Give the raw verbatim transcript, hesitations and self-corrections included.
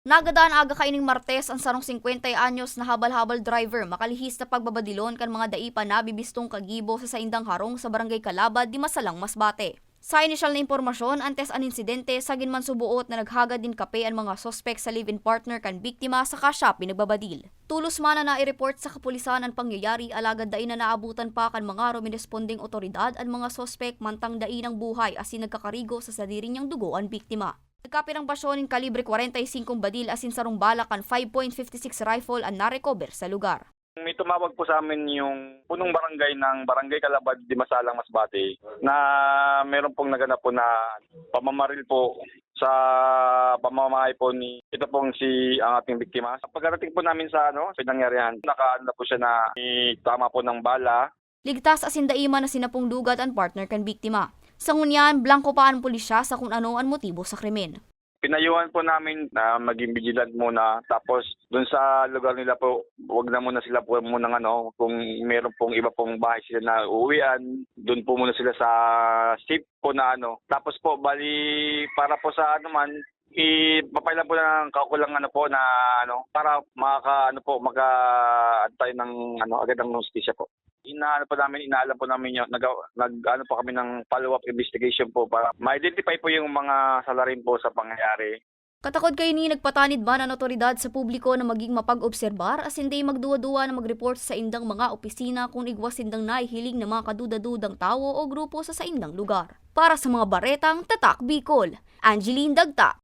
Nagadan aga kaining Martes an sarong singkwenta anyos na habal-habal driver makalihis na pagbabadilon kan mga dai pa nabibistong kagibo sa saindang harong sa Barangay Calabad, Dimasalang, Masbate. Sa inisyal na impormasyon, antes an insidente, sagin man suboot na naghagad nin kape an mga suspek sa live-in partner kan biktima saka siya pinagbabadil. Tolos man na nai-report sa kapulisan an pangyayari, alagad dai na naabutan pa kan mga rumirespondeng otoridad an mga suspek, mantang dai nang buhay asin nagkakarigo sa sadiri niyang dugo an biktima. Nagkapirang basyo nin kalibre kwarenta y singko badil asin sarong bala kan five point fifty six rifle an narecover sa lugar. May tumawag po sa amin yung punong barangay ng Barangay Calabad, Dimasalang, Masbate, na meron pong naganap po na pamamaril po sa pamamahay po ni, ito pong si, ang ating biktima. Pagkarating po namin sa, ano, pinangyarihan, nakaano na po siya na may tama po ng bala. Ligtas asin dai man na sinapong lugat an partner kan biktima. Sa ngunyan, blangko pa an pulisya sa kun ano an motibo sa krimen. Pinayuhan po namin na maging vigilant muna. Tapos, dun sa lugar nila po, wag na muna sila po munang ano, kung meron pong iba pong bahay sila na uuwian, dun po muna sila sa safe po na ano. Tapos po, bali, para po sa ano man, ipapailan po ng kaukulang ano po na ano, para maka, ano po, maka, ano tayo ng ano, agad ng hustisya po. Inaano po namin, inaalam po namin yun. Nag, nag, ano po kami ng follow-up investigation po para ma-identify po yung mga salarin po sa pangyayari. Katakod kaini, nagpatanid man an otoridad sa publiko na maging mapag-obserbar asin dai magduwa-duwa na mag-report sa saindang mga opisina kun igwa sindang nahihiling na mga kaduda-dudang tawo o grupo sa saindang lugar. Para sa mga baretang Tatak Bicol, Angeline Dagta,